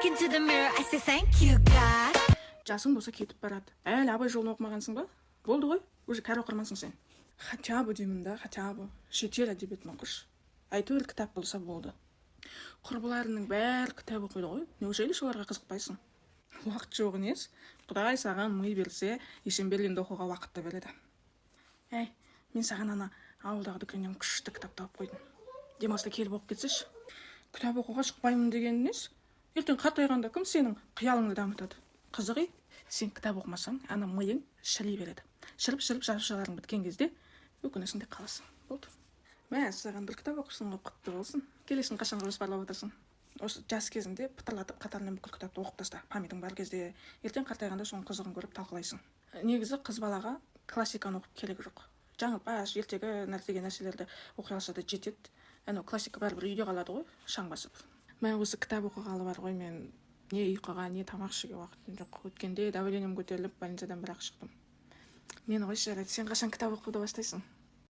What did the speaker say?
Into the mirror, I say thank you, God. Жасың болса кетіп барады, әлі «Абай жолын» оқымағансың ба? Болды ғой, уже кәрі оқырмансың сен. Хотя бы деймін да, хотя бы шетел әдебиетін оқышы, әйтеуір кітап болса болды. Құрбыларыңның бәрі кітап оқиды ғой, неужели соларға қызықпайсың? Уақыт жоғы несі? Құдай саған ми берсе, Есенберлинді оқуға уақыт та береді. Әй, мен саған ана ауылдағы дүкеннен күшті кітап тауып қойдым, демалыста келіп оқып кетсеші. Кітап оқуға шықпаймын деген несі? Ертең қартайғанда кім сенің қиялыңды дамытады? Қызық ей, сен кітап оқымасаң, ана миың шіри береді. Шіріп шіріп жасушаларың біткен кезде өкінесің де қаласың, болды. Мә, саған бір кітап оқырсың ғой, құтты болсын. Келесін қашанға жоспарлап отырсың? Осы жас кезіңде пытырлатып, қатарынан бүкіл кітапты оқып таста, память ің бар кезде. Ертең қартайғанда соның қызығын көріп талқылайсың. Негізі қыз балаға классиканы оқып керегі жоқ, жаңылтпаш, ертегі деген нәрселерді оқи алса да жетеді. Анау классика бәрібір үйде қалады ғой шаң басып. Мә, осы кітап оқығалы бар ғой, мен не ұйқыға, не тамақ ішуге уақытым жоқ. Өткенде давлением көтеріліп, больницадан бір ақ шықтым. Мені қойшы, жарайды, сен қашан кітап оқуды бастайсың?